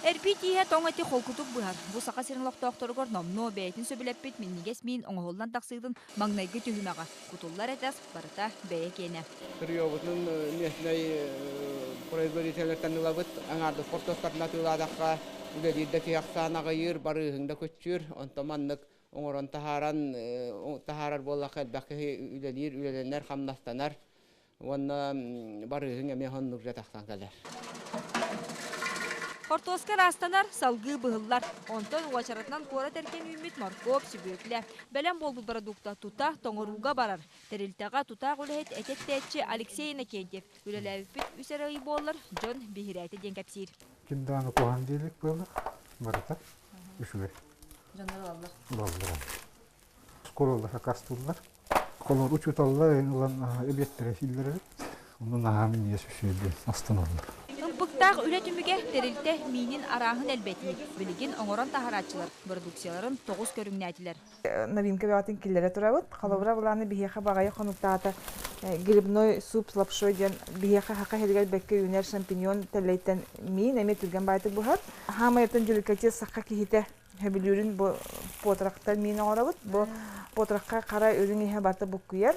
Эрбии тииһэ тоҥ эти холкутук быһар. Бу Саха сирин олохтоохторугар номнуо бэйэтин сөбүлэппит минньигэс миин оҥоһуллан тахсыытын маҥнайгы түһүмэҕэ. Кутуллар эт ас барыта бэйэ киэнэ. Сырьебутун местнэй производителлэртэн ылабыт. Аҥаардас хортуоскатын атыылаатахха үлэлиир да киһи ахсаан аҕыйыыр, барыыһыҥ да көччүүр. Онтон маннык оҥорон таһааран таһаарар буоллахха элбэх киһи үлэлиир, үлэлэнэр, хамнастанар. Уонна барыыһыҥ эмиэ оннук дьэ тахсан кэлэр. Хортуоска ыраастанар, салгыы быһыллар. Онтон уочаратынан куорат эркин үүммүт моркуоп, сүбүөкүлэ. Бэлэм буолбут бородуукта тута тоҥорууга барар. Тэрилтэҕэ тутаах үлэһит этэ-этээччи Алексей Иннокентьев үлэлээбиппит үс эрэ ый буоллар, дьон биһирээтэ диэн кэпсиир. Ким даҕаны куһаҕан диэбит буоллар, барыта үчүгэй. Дьоннор ылаллар. Ылаллар. Оскуолалар сакаастыыллар. Холобур, учууталлар ылан эбиэттэрэ сииллэр эбит. Онно наһаа минньигэс үчүгэй астыналлар. Ымпыктаах үлэ түмүгэ тэрилтэ миинин арааһын элбэтии. Билигин оҥорон таһарааччылар бородууксуйаларын тоҕус көрүҥнээтилэр. Новинка бөҕөтүн киллэрэ турабыт. Холобура, былааны биһиэхэ баҕайы хонуктаата грибной суп с лапшой диэн биһиэхэ хаха иһигэр бэккэ үүнэр шампиньон тэллэйтэн миин эмиэ түргэн баайтык буһар. Хаамайыттан деликатес саха киһитэ Сөбүлүүрүн бу потрохтан миин оҥоробут. Бу потрохха хара үрүҥ иһэ барыта буккуйар.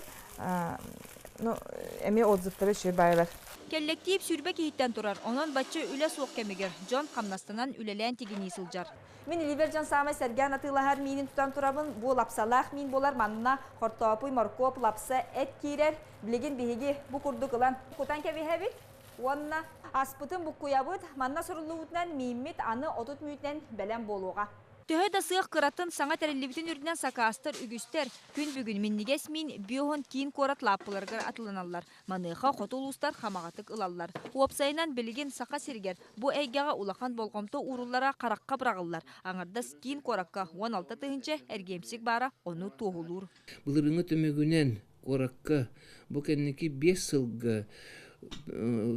Ну, эмиэ отзывтара үчүгэй баайалар. Кэллэктиип 20 киһиттэн турар, онон бачча үлэ суох кэмигэр дьон хамнастанан үлэлээн тигинии сылдьар. Мин илиибэр дьон саамай сэргээн атыылаһар миинин тутан турабын. Бу лапсалаах миин буолар. Манна хортоопуй, моркуоп, лапса, эт киирэр. Билигин биһиги бу курдук ылан кутан кэбиһэбит. Уонна аспытын буккуйабыт, манна суруллубутунан мииммит аны 30 мүнүүтүнэн бэлэм буолуоҕа. Төһө да сыах кыратын саҥа тэриллибитин үрдүнэн сакаастар үгүстэр. Күн бүгүн минньигэс миин биоһун киин куорат лааппыларыгар атыланаллар. Маныаха хоту улуустар хамаҕатык ылаллар. Уопсайынан, билигин Саха сиригэр бу эйгэҕэ улахан болҕомто ууруллара харахха быраҕыллар. Аҥардас киин куоракка 16 тыһыынча эргиэмсик баара ону туоһулуур. Былырыыҥҥы түмүгүнэн куоракка бу кэнники 5 сылга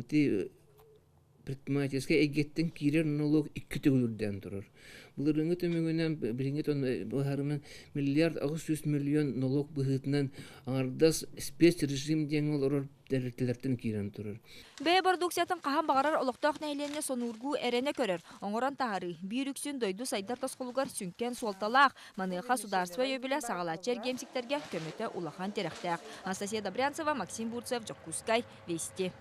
ити предпринимательскай эйгэттэн киирэр налог икки төгүл үрдээн турар. Былырыыҥҥы түмүгүнэн билиҥҥи быһаарынан 1 800 000 000 налог быһыытынан аҥардас спецрежим диэҥҥэ олорор тэрилтэлэртэн киирэн турар. Бэйэ бородууксуйатын хаһан баҕарар олохтоох нэһилиэнньэ сонуургуу эрэнэ көрөр, оҥорон таһаарыы биир үксүн дойду сайдар тосхолугар сүҥкэн суолталаах. Маныаха судаарыстыба өйөбүлэ саҕалааччы эргиэмсиктэргэ көмөтө улахан тирэхтээх. Анастасия Добрянцева, Максим Бурцев, Дьокуускай, Вести.